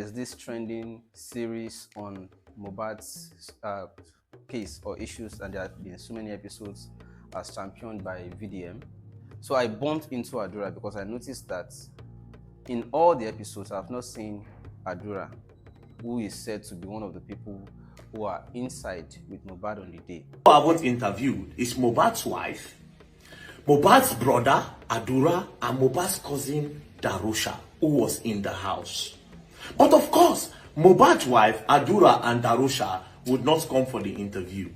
There's this trending series on Mohbad's case or issues, and there have been so many episodes as championed by VDM. So I bumped into Adura because I noticed that in all the episodes, I've not seen Adura, who is said to be one of the people who are inside with Mohbad on the day. Who I haven't interviewed is Mohbad's wife, Mohbad's brother, Adura, and Mohbad's cousin, Darusha, who was in the house. But of course, Mohbad's wife, Adura, and Darusha would not come for the interview.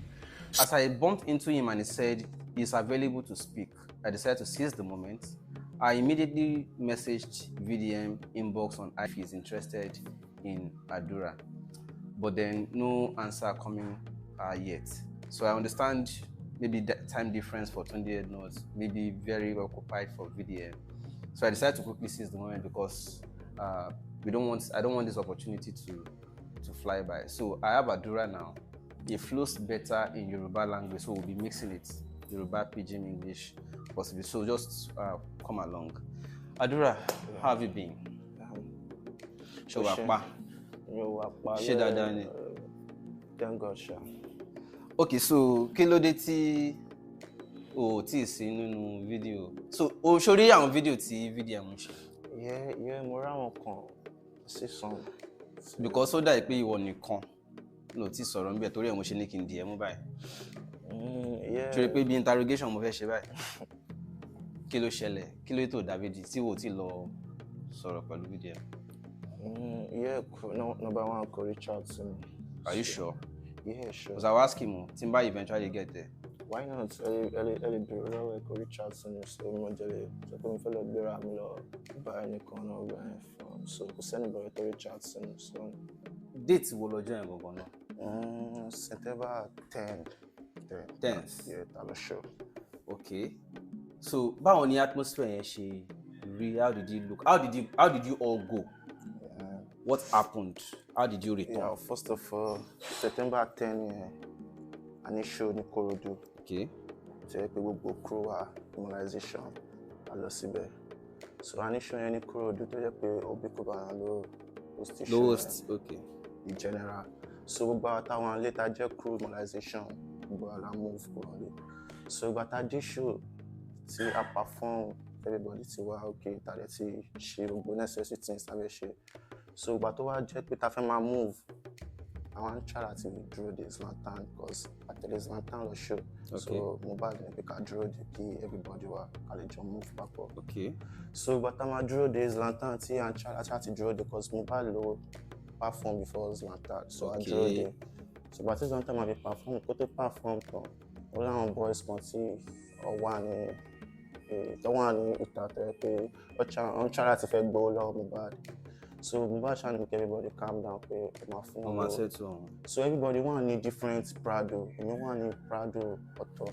As I bumped into him and he said he's available to speak, I decided to seize the moment. I immediately messaged VDM inbox on if he's interested in Adura, but then no answer coming yet. So I understand maybe the time difference for 28 notes, maybe very occupied for VDM. So I decided to quickly seize the moment because I don't want this opportunity to fly by. So I have Adura now. It flows better in Yoruba language, so we'll be mixing it, Yoruba, Pidgin, English, possibly. So just come along. Adura, how have you been? Ṣé wàá pa? Ṣé dáadáa ni? Thank God, sha. Okay, so kí ló dé tí o ò tíì sí nínú fídíò? So o ṣorí àwọn fídíò tí VDM ń ṣe? Yeah, mo rí àwọn kan sí some. Because ó dà pé ìwọ nìkan ló ti sọ̀rọ̀ níbẹ̀, torí ẹ̀ mo ṣe ní kí n dì ẹ́ mú báyìí. Torí pé bí interrogation mo fẹ́ ṣe báyìí. Kí ló ṣẹlẹ̀? Kí ló tó David tí wò ó ti lọ sọ̀rọ̀ pẹ̀lú VDM? Yeah, no, number one, kò reach out to me. Are you sure? Yeah, sure. Because I will ask him, tí n bá eventually get there. Why not? Ẹ lè bèrè lọ́wọ́ ẹ, kò reach out to me, so mo jẹ́ lè sọ pé mo fẹ́ lọ gbéra mi lọ bá ẹnìkan náà gbà yẹn fún, so kò sẹ́ni bọ̀rẹ̀ tó reach out to me, so. Date wo lọ́jọ́ yẹn gangan náà? September 10. 10th? Yeah, ta ló show. Okay. So báwo ni atmosphere yẹn ṣe rí? How did you look? How did you all go? Yeah. What happened? How did you return? Yeah, first of all, September 10 yẹn, a ní show ní Korodu. Okay. Tó yẹ pé gbogbo crew wa mobilization a lọ síbẹ̀. So a ní show yẹn ní Korodu tó jẹ́ pé Obi Cubana ló host show. Ló host, okay. In general. So gbogbo àwọn táwọn later jẹ́ crew mobilization, gbogbo wa la move kúrò nílé. So ìgbà tá a dé show tí a perform, everybody ti wá okay, tá a dẹ̀ ti ṣe gbogbo necessary things tá a fẹ́ ṣe. So ìgbà tó wá jẹ́ pé ta fẹ́ máa move, àwọn ń try láti dúró de Zlatan because àtẹ̀lé Zlatan lọ show. Okay. So Mohbad ní pé ká dúró de kí everybody wá ká lè jọ move papọ̀. Okay. So ìgbà tá a máa dúró de Zlatan tí à ń try láti dúró de because Mohbad ló perform before Zlatan. So a dúró de. So ìgbà tí Zlatan máa fi perform, kó tó perform tán, ó láwọn boys kan tí ó wà ní tó wà ní ìta tó yẹ pé ó ń try láti fẹ́ gbowó lọ́wọ́ Mohbad. So Mohbad ṣáà ní kí everybody calm down pé ó máa fún wọn wọn. Lówó. So everybody wà ní different Prado. Èmi wà ní Prado ọ̀tọ̀,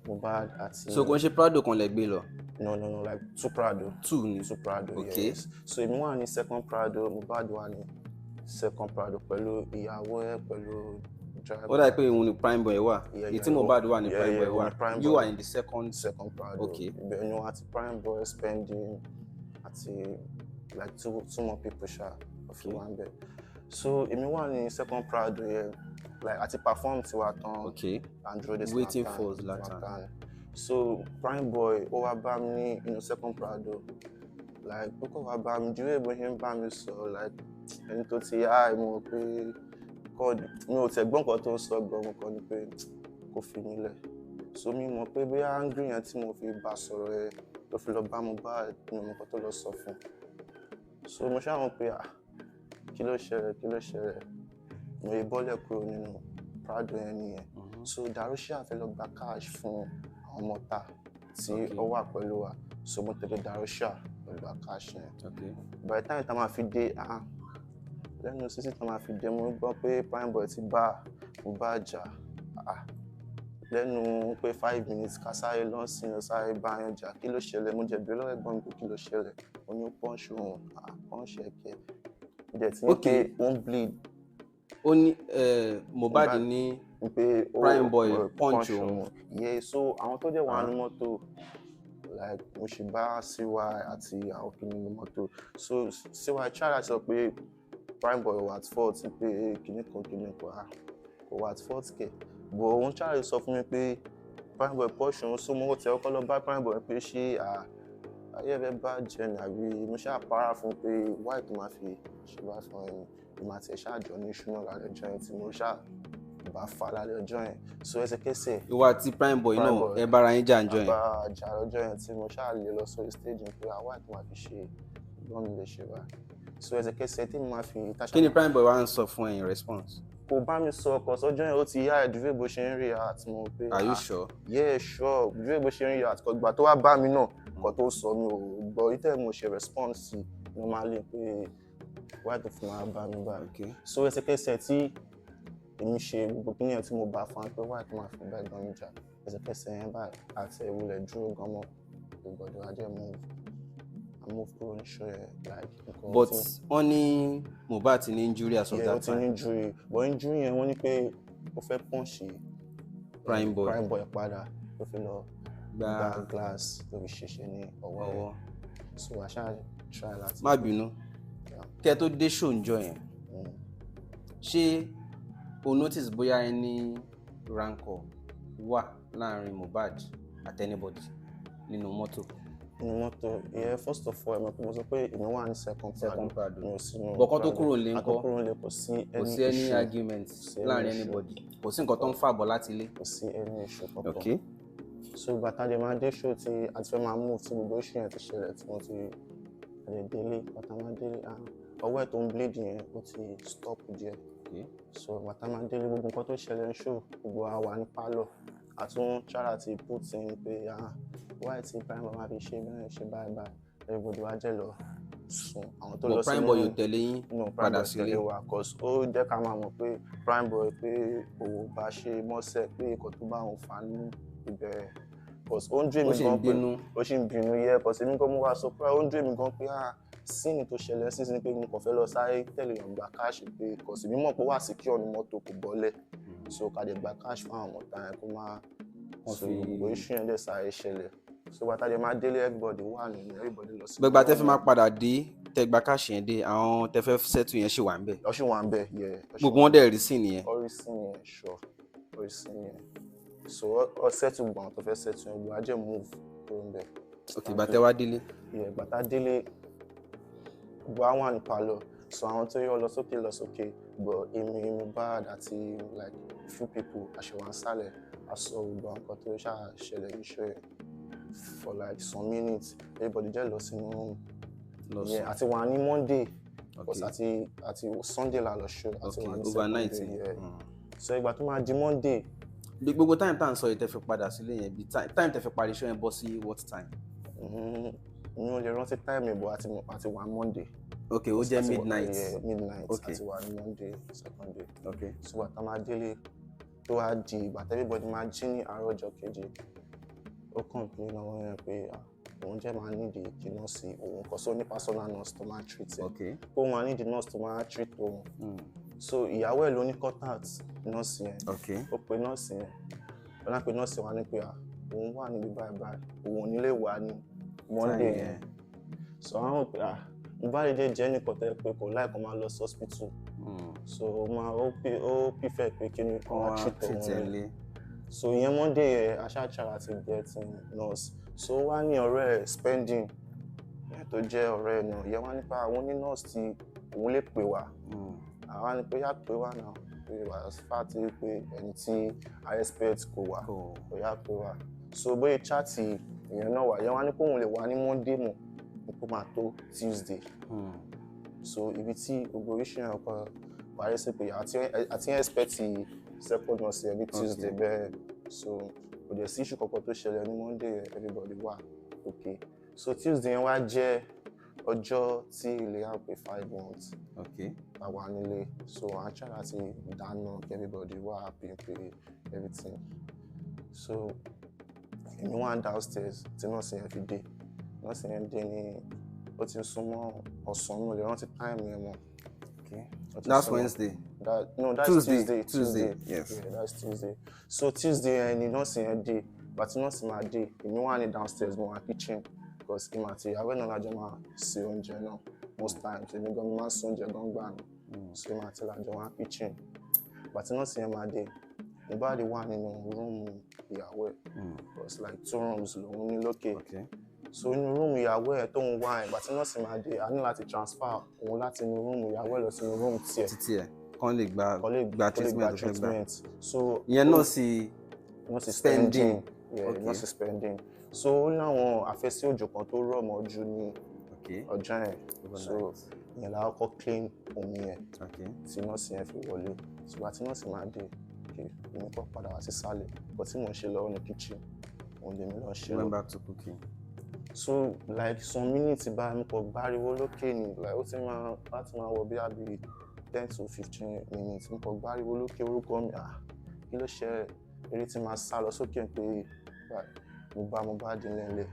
Mohbad àti. So kò ń ṣe Prado kan lẹ gbé lọ? No, like two Prado. Two ni? Two Prado, okay. Yes. So èmi wà ní second Prado, Mohbad wà ní second Prado pẹ̀lú ìyàwó ẹ̀ pẹ̀lú driver. Ó dà pé òun ni Prime Boy wà. Yeah, Èyí tí Mohbad wà ní Prime Boy wà. Prime You Boy. are in the second. Second Prado. Okay. Ibẹ̀ ni wọ́n àti Prime Boy, Spending àti like two more people ṣá fi wá ń bẹ̀. So èmi wà ní second Prado yẹn, like àti perform tiwa tán. Okay. And dúró de Zlatan. Waiting for Zlatan. So Prime Boy ó wá bá mi ní inú second Prado, like ó kọ́ wá bá mi dúró bó ṣe ń bá mi sọ, like ẹni tó ti yá mo pé kọ́ mi ò tẹ̀ gbọ́n nǹkan tó ń sọ gan, mo kàn ní pé kò fi mí lẹ̀. So mi mọ̀ pé bóyá angry yẹn tí mo fi bá sọ̀rọ̀ yẹn ló fi lọ bá mo bá mi mọ̀ nǹkan tó lọ sọ fún. So mo ṣáà mọ̀ pé ah, kí ló ṣẹlẹ̀, kí ló ṣẹlẹ̀? Mo yí bọ́lẹ̀ kúrò nínú Prado yẹn nìyẹn. So Darusha fẹ́ lọ gba cash fún àwọn ọmọ ta tí ó wà pẹ̀lú wa. So mo tẹ̀lé Darusha lọ gba cash yẹn. Okay. By the time tá máa fi dé, ah, lẹ́nu sísí tá máa fi dé, mo gbọ́ pé Prime Boy ti bá Mohbad jà. Ah, lẹ́nu pé 5 minutes ká sáré lọ sí ọ sáré bá yẹn jà, kí ló ṣẹlẹ̀? Mo jẹ̀bi lọ́wọ́ ẹ̀gbọ́n mi pé kí ló ṣẹlẹ̀? Ó ní ó punch òun. Ah, punch ẹ̀kẹ́. Mo dẹ̀ ti ní pé ó ń bleed. Ó ní Mohbad ní pé Prime Boy punch òun. Yeah, so àwọn tó dẹ̀ wà ní mọ́tò, like mo ṣì bá CY àti àwọn kìnìún ní mọ́tò. So CY try láti sọ pé Prime Boy wà at fault pé kinní kan kinní kan, ah, kò wà at fault kẹ̀, but òun ṣáà sọ fún mi pé Prime Boy push òun súnmọ́. Ó tẹ ọkọ lọ bá Prime Boy pé ṣé ayé ẹ fẹ́ bàjẹ́ ni àbí mo ṣáà para fún pé why tó máa fi ṣe bá fún ẹni ìmọ̀ àti ẹ̀ ṣáà jọ ní ìṣúná lálẹ́ ọjọ́ yẹn tí mo ṣáà bá fà lálẹ́ ọjọ́ yẹn. So ẹsẹ̀kẹsẹ̀ Ìwọ àti Prime Boy Prime náà Boy. ẹ bára yín jà ń jọ yẹn? Bá jà lọ́jọ́ yẹn tí mo ṣáà lè lọ sórí stage pé àwa tó máa fi ṣe gbọ́n mi lè ṣe báyìí. So ẹsẹ̀kẹsẹ̀ tí mo máa fi Kí ni Prime Boy wá ń sọ fún ẹ in response? Kò bá mi sọ ọkọ̀ sọ́jọ́ yẹn, ó ti yá ẹ̀dúró bó ṣe ń react mo pé Are you ah, sure? Yeah, sure. Dúró bó ṣe ń react kọ gbà tó wá bá mi náà, nǹkan tó sọ mi ò gbọ́ ìtẹ́ mo ṣe response sí normally pé why tó fi máa bá mi báyìí. So ẹsẹ̀kẹsẹ̀ tí èmi ṣe gbogbo kíní yẹn tí mo bá fún wa pé why tó máa fi bá ẹ̀gbọ́n mi jà, ẹsẹ̀kẹsẹ̀ yẹn báyìí àti ìwúlẹ̀ dúró gan mọ́ gbogbo ajẹ́ move, I move kúrò ní show yẹn like nǹkan But tí- wọ́n ní Mohbad ti ní injury as of Yeah, ó that ti ní time. injury, but injury yẹn, wọ́n ní pé ó fẹ́ punch Prime Boy. Prime Boy padà ló fi lọ gba gba glass ló fi ṣèṣe ní ọwọ́ ẹ̀. Ọwọ́. So I ṣáà try láti. Má bínú, kí ẹ tó dé show ńjọ́ yẹn, ṣé o notice bóyá ẹni rancor wà láàrin Mohbad àti anybody nínú mọ́tò? Nínú mọ́tò, yeah. First of all, ẹ mọ̀ pé mo sọ pé èmi wà ní second Second Prado. Prado. Mi ò sínú But kán tó Prado. kúrò nílé Ká tó ńkọ́? kúrò nílé, kò sí Kò any sí any issue. argument Kò sí any láàrin issue. anybody? Kò sí nǹkan tó ń fàbọ̀ láti ilé? Kò sí any issue kankan. So ìgbà tá a dẹ̀ máa dé show tí a ti fẹ́ máa move tí gbogbo issue yẹn ti ṣẹlẹ̀ tí wọ́n ti a dẹ̀ délé, ìgbà tá a máa délé, ah, ọwọ́ ẹ̀ tó ń bleed yẹn ó ti stop díẹ̀. So ìgbà tá a máa délé, gbogbo nǹkan tó ṣẹlẹ̀ ní show, gbogbo wa wà ní pálọ̀, a tún try láti put in pé ah, why tí Prime Boy máa fi ṣe bẹ́ẹ̀ ṣe báyìí báyìí. Everybody wá jẹ́ lọ sùn, àwọn tó lọ But Prime sínú Boy ò tẹ̀lé yín no, Prime padà Boy sílé? tẹ̀lé wa, cause ó jẹ́ ká máa mọ̀ pé Prime Boy pé òun bá ṣe mọ́sẹ̀ pé nǹkan tó bá òun fà ní ìbẹ̀rẹ̀, cause ó ń dùn Ó mí sì ń gan pé bínú. Ó sì ń bínú yẹ, cause èmi gan mo wá sọ pé ó ń dùn mí gan pé ah, scene tó ṣẹlẹ̀ sí ni pé mo kàn fẹ́ lọ sáré tẹ̀lé èèyàn gba cash pé cause èmi mọ̀ pé ó wà secure ní mọ́tò, kò bọ́lẹ̀, so ká dẹ̀ gba cash fún àwọn ọ̀tá yẹn kó má Wọ́n so fi- gbogbo issue yẹn dẹ̀ sáré ṣẹlẹ̀. So gbàtà dẹ̀ máa délé, everybody wà nínú, everybody lọ sí. Gbẹgbà tẹ́ fi máa padà dé, tẹ́ gba cash yẹn dé, àwọn tẹ́ fẹ́ settle yẹn ṣì wà ń bẹ̀? Ó ṣì wà ń bẹ̀, yeah. Ó ṣì Gbogbo wà. wọn dẹ̀ rí sí nìyẹn? Orí sí yẹn, sure, orí sí yẹn. So ọ settle gbọ̀n tó fẹ́ settle yẹn, gbogbo ajẹ́ move kúrò ń bẹ̀. Ok, ìgbà tẹ́ wá délé? Yeah, ìgbà tá délé, gbogbo àwọn wà ní pálọ̀, so àwọn tó yọ lọ sókè lọ sókè, but èmi, Mohbad àti like few people àṣewà ń sálẹ̀. A sọ gbogbo àwọn nǹkan tó ṣáà ṣẹlẹ̀ ní show yẹn for like some minutes. Everybody jẹ́ lọ sínú room. Lọ Yeah, sùn. Àti wà ní Monday because àti Sunday la lọ show, àti wà ní second Overnight day, yẹn. yeah. So ìgbà tó máa di Monday, Bí gbogbo time tá à ń sọ yìí tẹ́ fi padà sílé yẹn, bí time tẹ́ fi parí show yẹn bọ́ sí what time? Mi ò lè rántí time ìbò, àti wà Monday. Ok, ó jẹ́ Àti wà- midnight. Yeah, midnight. Àti wà ní Monday, second day. So ìgbà tá máa délé, tó wá di ìgbà tí everybody máa jí ní àárọ̀ ọjọ́ kejì, ó complain lọ́wọ́ yẹn pé ah, òun jẹ́ máa nídìí kí nọ́ọ̀sì òun kọ́ só ní personal nurse tó máa treat ẹ̀, pé òun máa nídìí nurse tó máa treat òun. So ìyàwó ẹ̀ ló ní contact nọ́ọ̀sì yẹn. Ó pe nọ́ọ̀sì yẹn, ó náà pe nọ́ọ̀sì wa ní pé ah, òun wà níbi báyìí báyìí, òun ò ní lè wà ní Monday Time yẹn. yẹn. So àwọn pé ah, Mohbad dé jẹ́ nìkan tẹ́ pé kò láì kó máa lọ sí hospital, so ó máa ó prefer pé kí ni kó Kọ́ máa wá treat treat òun ẹ̀ ní lé. So ìyẹn Monday yẹn, aṣáájú àti get nurse. So ó wá ní ọ̀rẹ́ ẹ̀ Spending ìyẹn tó jẹ́ ọ̀rẹ́ ẹ̀ náà, ìyẹn wá nípa àwọn ní nurse tí òun lè pè wá. Àwa ni pé yá pè wá náà, pé wà fà tí pé ẹni tí I expect kò wá, kò yá pè wá. So bóyá chat ìyẹn náà wà, ìyẹn wá ní pé òun lè wá ní Monday mọ̀ ní kó máa tó Tuesday. So ibi tí gbogbo oríṣi yẹn kọ parí sí pé àti expect second nurse yẹn ní Tuesday bẹ́ẹ̀. So kò dẹ̀ sí issue kankan tó ṣẹlẹ̀ ní Monday yẹn, everybody wà okay. So Tuesday yẹn wá jẹ́ ọjọ́ tí Liam pé 5 months. A wà nílé, so à ń try láti dáná kí everybody wà happy pé everything. So èmi wà downstairs tí nọ́ọ̀sì yẹn fi dé. Nọ́ọ̀sì yẹn dé ní ó ti ń súnmọ́ ọ̀sán, mi ò lè rántí time yẹn mọ́. Ó ti That's súnmọ́. Wednesday. That, no, that's Tuesday, Tuesday. Tuesday, yes. Yeah, that's Tuesday. So Tuesday yẹn ni nọ́ọ̀sì yẹn dé. Ìgbà tí nọ́ọ̀sì máa dé, èmi wà ní downstairs, mo wà kitchen because èmi àti ìyàwó ẹ̀ náà lájọ máa ṣe oúnjẹ náà most times. Èmi gan mi máa ń ṣe oúnjẹ gan gbà mí. So èmi àti làjọ wá kitchen. Ìgbà tí nọ́ọ̀sì yẹn máa dé, Mohbad wà nínú room ìyàwó ẹ̀. It was like two rooms lòun ní lókè. So inú room ìyàwó ẹ̀ tóun wà yẹn, ìgbà tí nọ́ọ̀sì máa dé, a ní láti transfer òun láti inú room ìyàwó ẹ̀ lọ sínú room tiẹ̀. Títí ẹ̀ kán lè gba kó lè gba kó lè gba treatment tó fẹ́ gbà. Treatment. So Ìyẹn nọ́ọ̀sì nọ́ọ̀sì Spending. Spending. Yeah, nọ́ọ̀sì Spending. So ó láwọn àfẹ́sí òjò kan tó rọ̀ mọ́jú ní ọjọ́ yẹn. So Overnight. ìyẹn la kọ́kọ́ clean omi yẹn tí nọ́ọ̀sì yẹn fi wọlé. Ṣùgbọ́n tí nọ́ọ̀sì máa dé, okay, èmi kọ́ padà wá sísàlẹ̀. Nǹkan tí mò ń ṣe lọ́wọ́ ní kitchen, òun lèmi lọ ṣe Went lọ. back to cooking. So like some minutes báyìí, mo kàn gbáriwo lókè ni. Like ó ti máa láti máa wọ bí àbí 10 to 15 minutes, mo kàn gbáriwo lókè, orúkọ mi. Ah, kí ló ṣẹlẹ̀? Eré tí máa sá lọ sókè pé báyìí, mo bá Mohbad nílẹ̀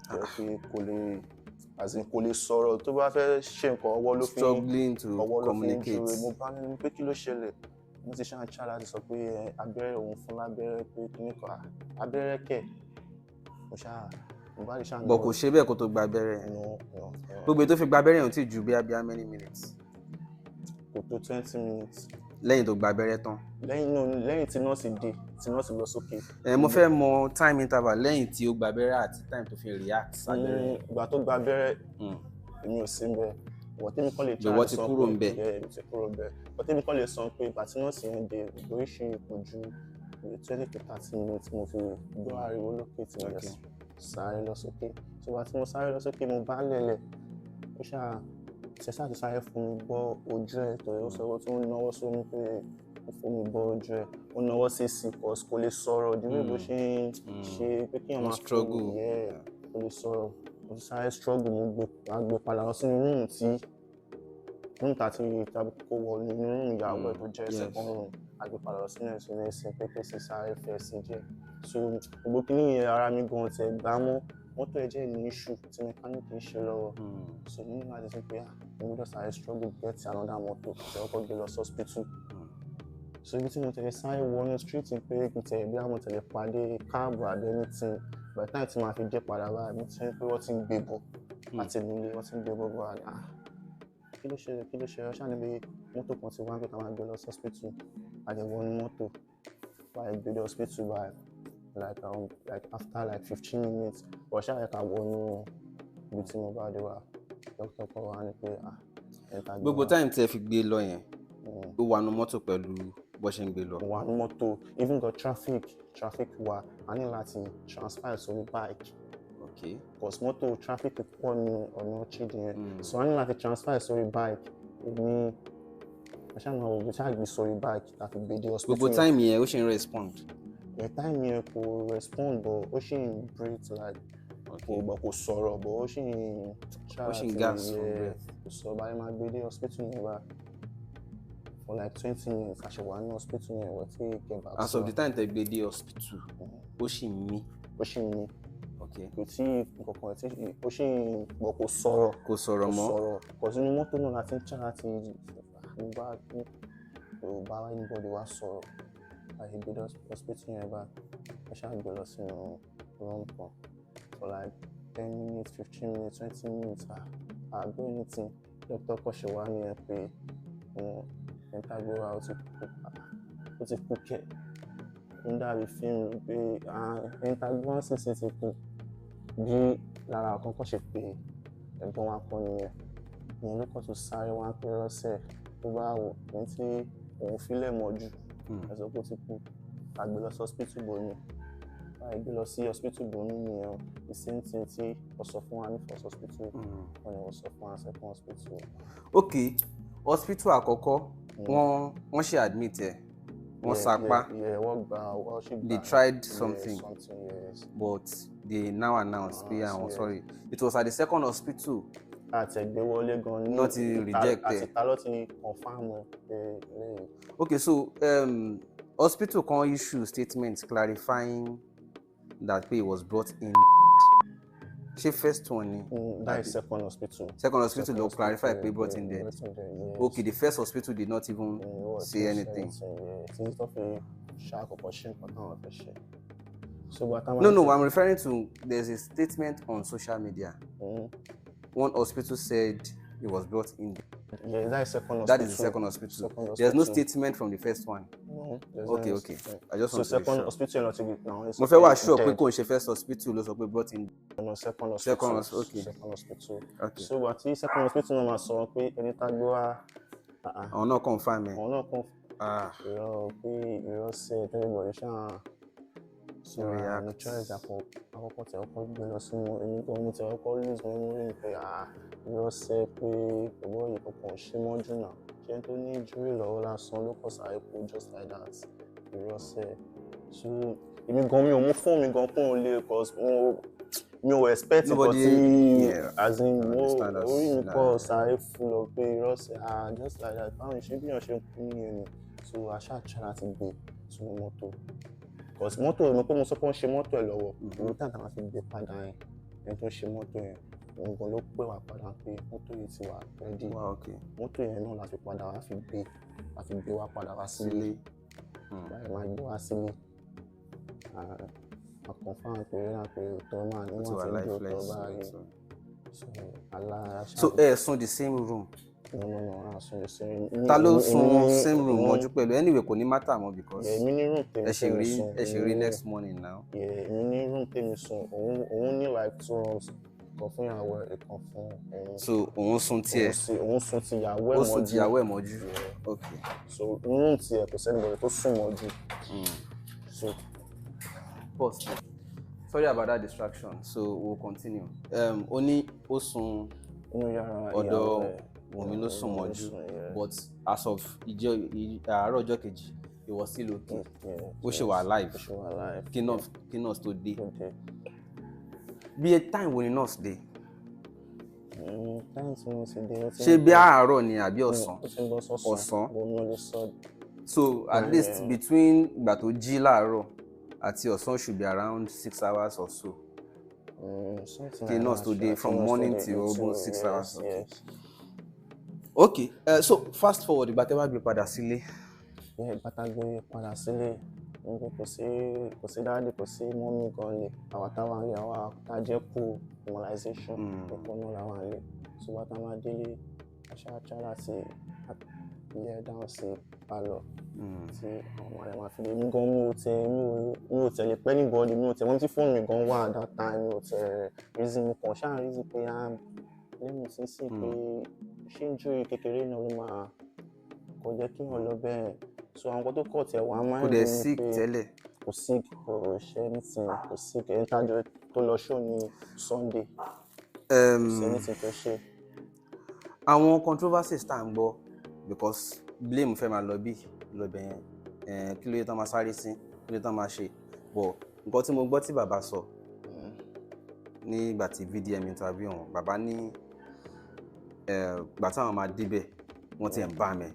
jẹ́ pé kò lè, as in kò lè sọ̀rọ̀. Tó bá fẹ́ ṣe nǹkan, ọwọ́ ló fi ń Struggling to ọwọ́ ló fi ń communicate. júwe. Mo bá nínú pé kí ló ṣẹlẹ̀. Mo ti ṣáà ń ṣá láti sọ pé ẹ, abẹ́rẹ́ òun fún lábẹ́rẹ́ pé kíní kan. Ah, abẹ́rẹ́ kẹ̀? Mo ṣáà, Mohbad ṣáà But kò ṣe bẹ́ẹ̀ kó tó gba abẹ́rẹ́. No, no, no. Gbogbo èyí tó fi gba abẹ́rẹ́ yẹn ò tí ju bí how many minutes? Kò tó 20 minutes. Lẹ́yìn tó gba abẹ́rẹ́ tán. Lẹ́yìn náà, lẹ́yìn tí nọ́ọ̀sì dé, tí nọ́ọ̀sì lọ sókè. Ẹ mo fẹ́ mọ time interval lẹ́yìn tí ó gba abẹ́rẹ́ àti time tó fi react sábẹ́rẹ́. Ìgbà tó gba abẹ́rẹ́, èmi ò sí ńbẹ̀. Ìwọ tèmi kàn lè try Ìwọ ti sọ kúrò pé- ńbẹ̀. Yeah, èmi ti kúrò ńbẹ̀. Ìwọ tèmi kàn lè sọ pé ìgbà tí nọ́ọ̀sì yẹn dé, oríṣi kò ju 20 to 30 minutes mo fi gbọ́ ariwo lókè tí mo lè sáré lọ sókè. So ìgbà tí mo sáré lọ sókè, mo bá lẹ̀lẹ̀, ó ṣáà ṣe ṣáà ti sáré fún mi gbọ́ ojú ẹ̀ torí ó sọ pé tó ń náwó sómi pé ó fún mi gbọ́ ojú ẹ̀, ó náwó sí cause kò lè sọ̀rọ̀, the way bó ṣe ń ṣe pé kéèyàn Ó máa fún struggle. Yeah, kò lè sọ̀rọ̀. Mo ti sáré struggle, mo gbé, máa gbé padà lọ sínú room tí room tá ti tàbí kó wọ inú room ìyàwó ẹ̀ tó jẹ́ second room. A gbé padà lọ sínú ẹ̀, sínú ẹ̀sìn pé kí n sì sáré fẹ́ sí díẹ̀. So gbogbo kíní yẹn, ara mi gan tiẹ̀ gbá mọ́. Mọ́tò ẹ̀ jẹ́ ní issue tí mechanic ń ṣe lọ́wọ́. So mo ní láti sọ pé ah, mo gbọ́dọ̀ sáré struggle get another motor tí wọ́n kọ́ gbé lọ sí hospital. So ibi tí mo tẹ̀lé sáré wọnú street pé kí n tẹ̀lé bí àwọn tẹ̀lé pàdé cab àbí anything, by the time tí màá fi dé padà báyìí, mo ti rí pé wọ́n ti ń gbé bọ̀ láti inú ilé, wọ́n ti ń gbé bọ̀ bọ̀. Ah, kí ló ṣẹlẹ̀? Kí ló ṣẹlẹ̀? Ṣáà níbi mọ́tò kan ti wá pé ká máa gbé lọ sí hospital. A dẹ̀ wọnú mọ́tò báyìí, gbé dé hospital báyìí, like after like 15 minutes. But ṣáà yẹ ká wọnú ibi tí mo bá dé wá, doctor kọ́ wa ní pé ah, ẹ̀ ta gbé Gbogbo wá. time tí ẹ fi gbé lọ yẹn, ó wà nú mọ́tò pẹ̀lú bó ṣe ń gbé lọ? Mo wà ní mọ́tò. Even though traffic wà, a ní láti transfer sórí bike cause mọ́tò traffic pọ̀ ní ọ̀nà Chidi yẹn. So a ní láti transfer sórí bike. Èmi mo ṣáà máa wò bí ṣáà gbé sórí bike láti gbé dé hospital. Gbogbo time yẹn, ó ṣì ń respond? The time yẹn, kò respond, but ó ṣì ń breathe, like kò gbọ́, kò sọ̀rọ̀, but ó ṣì ń try Ó ṣì ń láti- gasp for Yeah, breath. Kò sọ. Báyìí máa gbé dé hospital yẹn bá, for like 20 minutes a ṣe wà ní hospital yẹn, wọ́n ti get back. As of the time tẹ́ gbé dé hospital, ó ṣì ń mí? Ó ṣì ń mí. Kò tí nǹkankan tí ó ṣì ń gbọ́, kò sọ̀rọ̀. Kò sọ̀rọ̀ Kò mọ́. sọ̀rọ̀. Kò sínú mọ́tò náà láti ń try láti mo bá kò bá anybody wá sọ̀rọ̀. Àyè gbé dé hospital yẹn bá, ẹ ṣáà gbé lọ sínú room kan for like 10 minutes, 15 minutes, 20 minutes, àgbẹ̀ anything. Doctor kọ́ ṣe wá ní ẹ pé wọn ẹni tá a gbé wá, ó ti kú. Ó ti kú kẹ̀? Ó ń dàbí fíìmù pé ẹni tá a gbé wá sínsìn ti kú. Bí lára àkọ́kọ́ ṣe pé ẹ̀gbọ́n wa kọ́ nìyẹn. Ìyẹn ló kọ́ tó sáré wá pé lọ́sẹ̀ tó bá wò ẹni tí òun filẹ̀ mọ́jú, ẹ sọ pé ó ti kú. A gbé lọ sí hospital bòmí báyìí, gbé lọ sí hospital bòmí nìyẹn o. The same thing tí wọ́n sọ fún wa ní first hospital, wọ́n ní wọ́n sọ fún wa second hospital. Ok, hospital àkọ́kọ́, wọ́n ṣe admit ẹ̀, wọ́n sapá. Yeah, wọ́n gba, wọ́n ṣì gba. They tried something. Something, yes. But they now announce pé Ah, àwọn yes. sorry. It was at the second hospital Àtẹ̀gbéwọlé gan ní Náà ti reject ẹ̀. Àti ta ló ti confirm ẹ pé lẹ́yìn. Okay, so hospital kan issue statement clarifying that pé he was brought in. Ṣé first one ni? That is second hospital. Second hospital ló Second clarify pé hospital, brought yeah, in dead. Brought in dead, yes. Okay, the first hospital did not even Wọ́n say ti anything. Yeah. Títí tó fi ṣàkókò ṣe nǹkan táwọn fẹ́ ṣe. So gba táwọn. No, I'm referring to, there's a statement on social media. One hospital said he was brought in. Yeah, that is second hospital. That is the second hospital. Second hospital. There's no statement from the first one. No. Okay, no okay. statement. I just so want to be second sure. hospital not to be now. Mo fẹ́ wá sure pé kò ń ṣe first hospital ló sọ pé brought in. No, second hospital. Second hospital, okay. Second hospital. Okay. So àti second hospital náà máa sọ pé ẹni tá gbé wá. Àwọn náà confirm ẹ. Àwọn náà confirm. Ah. Irọ́ pé irọ́ sí ẹ everybody ṣáà. So React. No choice, àkọ́kọ́ tí àkọ́kọ́ gbé lọ sínú èmi gan mo ti àkọ́kọ́ lose memory mi pé irọ́ sí ẹ pé bọ̀bọ́ yìí kankan ò ṣe mọ́jú náà. Ṣé ẹni tó ní injury lọ́wọ́ lásán ló kọ̀ sáré kú just like that? Irọ́ sí ẹ. So èmi gan mi ò mú fóònù mi gan kúrò lé cause mi ò expect nǹkan Nobody, tí yeah, as in mo understand us. orí mi Nah. kọ̀ sáré fún lọ pé irọ́ sí ẹ just like that. Báwo ni ṣé bí èèyàn ṣe ń kú nìyẹn ni? So a ṣáà try láti gbé sínú mọ́tò. Cause mọ́tò mi pé mo sọ pé ó ń ṣe mọ́tò ẹ̀ lọ́wọ́. Ìlú tí àwọn fi gbé padà yẹn, ẹni tó ń ṣe mọ́tò yẹn, òun gan ló pè wá padà pé mọ́tò yìí ti wà ready. Wow, okay. Mọ́tò yẹn náà la fi padà wá fi gbé, la fi gbé wá padà wá sílé. Sílé. Báyìí máa gbé wá sílé. A confirm pé náà pé òótọ́ máa ní Ó ti wọ́n wà ti ń gbé òótọ́ lifeless. báyìí. So alára ṣáà. So ẹ sùn the same room. No, a sùn the same room. Ta ló sùn same room mọ́jú pẹ̀lú? Anyway, kò ní matter mọ́ because Èmi ní room tèmi ẹ ṣe tèmi rí sùn. ẹ ṣe rí next morning now. Yeah, èmi ní room tèmi sùn. Òun ní like two rooms, ìkan fún ìyàwó ẹ̀, ìkan fún òun. So òun sùn tiẹ̀. Òun sùn ti ìyàwó ẹ̀ Ó sùn mọ́jú. tìyàwó ẹ̀ mọ́jú. Yeah. Okay. So room tiẹ̀ kò sẹ́ni bọ̀dẹ̀ tó sùn mọ́jú. So Pause. Sorry about that distraction. So we'll continue. Ó ní ó sùn inú yàrá ọ̀dọ̀ ìyàwó ẹ̀. Wùnmí ló sùn Wùnmí ló mọ́jú. sùn, yeah. But as of ìjọ àárọ̀ ọjọ́ kejì, he was still okay. Yeah, Ó ṣì wà alive. Ó ṣì wà alive. Kí nurse tó dé. Tó dé. Bí time wo ni nurse dé? Time tí mo ti dé, ó ti Ṣé ń bí bọ̀- àárọ̀ ni àbí ọ̀sán? Ó ti ń bọ́ sọ́sàn. Ọ̀sán. But mi ò lè sọ. So at Yeah. least between ìgbà tó jí láàárọ̀ àti ọ̀sán should be around 6 hours or so. Something Kí like nurse that, tó dé, sha. from Kí nurse tó morning dé, till almost 6 yes, hours, okay. Yes. Okay, so fast forward, ìgbà tẹ́ wá gbé padà sílé. Yeah, ìgbà tá a gbé padà sílé, ní pé kò sí daddy, kò sí mummy gan lè. Àwa táwa ń lé, àwa tá a jẹ́ kú immunization, nìkan náà làwa ń lé. So ìgbà tá a máa délé, a ṣáà try láti lay down sí parlour tí àwọn ọmọ rẹ̀ máa fi dé. Èmi gan mi ò tẹ̀lé pẹ́ anybody, mi ò tẹ̀ wọ́n tí fóònù mi gan wà at that time, mi ò tẹ̀ reason, mo kàn ṣáà reason pé ah, lẹ́nu sínsìn pé ṣé injury kékeré náà ló máa kò jẹ́ kí èèyàn lọ bẹ́ẹ̀. So àwọn nǹkan tó kọ̀ tẹ̀ wá máa Kò ń dẹ̀ rí ni sick pé tẹ́lẹ̀. Kò sick, kò ṣe anything, kò sick. Ẹni tájọ tó lọ show ní Sunday, kò sí anything tó ṣe. Àwọn controversies tá à ń gbọ́, because blame fẹ́ máa lọ bí lọ́bẹ̀ yẹn, kí ló yẹ tán máa sáré sí, kí ló yẹ tán máa ṣe? But nǹkan tí mo gbọ́ tí bàbá sọ nígbà tí VDM interview wọn, bàbá ní ìgbà táwọn máa débẹ̀, wọ́n ti embalm ẹ̀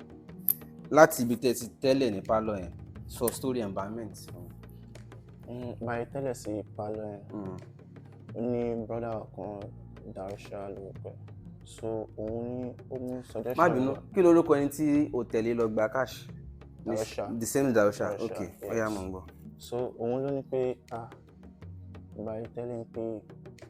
láti ibi tẹ́ ti tẹ́lẹ̀ ní pálọ̀ yẹn. Sọ story embalmment fún mi. Báyìí tẹ́lẹ̀ sí parlour yẹn, ó ní brother kan, Darusha lórúkọ ẹ̀. So òun ní ó mú suggestion Má bínú, wá. Kí lorúkọ ẹni tí o tẹ̀lé lọ gba cash? Darusha. The same Darusha? Darusha, Ok, ó yá, yes. mò ń gbọ́. So òun ló ní pé ah, báyìí tẹ́lẹ̀ ń pé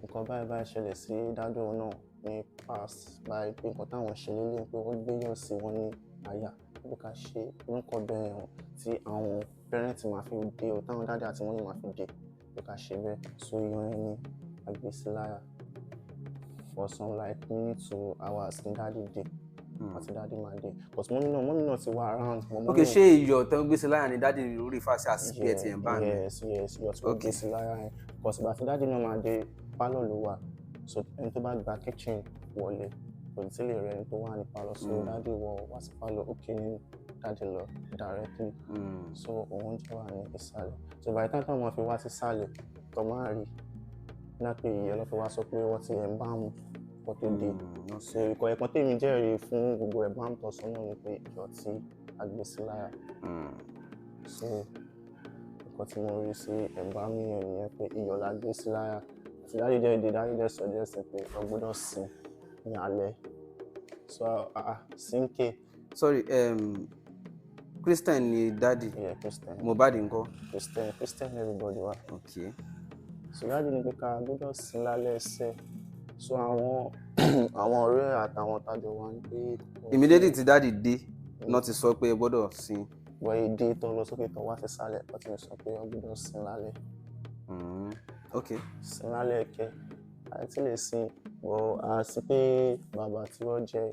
nǹkan báyìí báyìí ṣẹlẹ̀ sí daddy òun náà ní past báyìí, pé nǹkan táwọn ṣe lélẹ̀ pé wọ́n gbé yọ̀ sí wọn ní àyà, pé ká ṣe orúkọ bẹ́ẹ̀ hàn tí àwọn parents máa fi dé o, táwọn daddy àti mummy máa fi dé, pé ká ṣe bẹ́ẹ̀. So ìyọ̀n ẹni àgbésíláyà for some like minutes to hours ní daddy dé àti daddy máa dé, because mummy náà ti wá around, but Ok, mummy ṣé iyọ̀ tó ń gbé sí láyà ni daddy orí fàṣẹ àsìkò ẹ̀ ti ẹ̀ ń bá mi? Yes, iyọ̀ tí wọ́n gbé sí láyà yẹn, because ìgbà tí daddy náà máa dé, parlour ló wà. So ẹni tó bá gba kitchen wọlé kò tí lè rẹ ẹni tó wà ní parlour. So daddy wọ wá sí parlour, ó kí ní daddy lọ directly. So òun jẹ́ wà ní ìsàlẹ̀. So by the time táwọn máa fi wá sí ìsàlẹ̀ tó máa rí náà pé ìyẹn ló fi wá sọ pé wọ́n ti ẹ̀ ń bá mu kó tó dé. So ìkọ̀ ẹ̀kan tèmi jẹ́rìí fún gbogbo ẹ̀ bá ń tọ́ sọ náà ni pé iyọ̀ tí a gbé sí láyà. So nǹkan tí mo rí sí ẹ̀bá mi yẹn nìyẹn, pé iyọ̀ la gbé sí láyà. Àti daddy jẹ́ èdè, daddy jẹ́ suggest pé wọ́n gbọ́dọ̀ sin ní alẹ́. So ah ah, sinke. Sorry, Christian ni daddy? Yeah, Christian. Mohbad ńkọ́? Christian, Christian everybody wa. Ok. So daddy ní pé ká gbọ́dọ̀ sin lálẹ́ ẹsẹ̀. So àwọn Àwọn ọ̀rẹ́ àtàwọn tájọ wá ń pé Immediately tí daddy dé náà ti sọ pé ẹ gbọ́dọ̀ sin? Wọ́n yìí dé tó lọ sókè, tó wá sí sálẹ̀, wọ́n ti sọ pé wọ́n gbọ́dọ̀ sin lálẹ́. Sin lálẹ́ kẹ́ àti lè sin bọ́ àti pé bàbá tí wọ́n jẹ́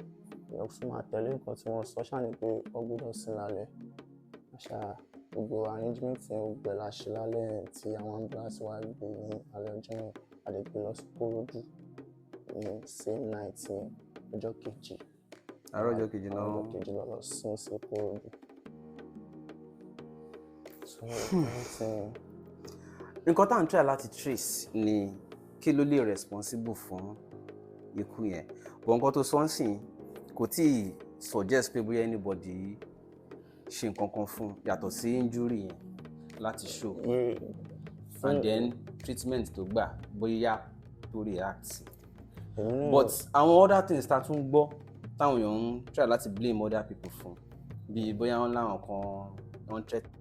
èèyàn tún máa tẹ̀lé nǹkan tí wọ́n sọ ṣáà ni pé wọ́n gbọ́dọ̀ sin lálẹ́. Àṣà gbogbo arrangement yẹn, gbogbo ẹ̀ la ṣe lálẹ́ yẹn tí àwọn ambulance wá gbé ní alẹ́ ọjọ́ yẹn. A lè gbé lọ sí Kòròdú ní same night yẹn, ọjọ́ kejì. Àárọ̀ ọjọ́ kejì náà. Ọjọ́ kejì lọ sin sí Kòròdú. So everything. Nǹkan tá à ń try láti trace ni kí ló lè responsible fún ikú yẹn, but nǹkan tó sọ ń sìn kò tí ì suggest pé bóyá anybody ṣe nǹkan kan fún yàtọ̀ sí injury yẹn láti show and then treatment tó gbà, bóyá tó react sí. Èmi náà But àwọn other things tá a tún gbọ́ táwọn èèyàn ń try láti blame other people fún, bíi bóyá wọ́n láwọn kan wọ́n threaten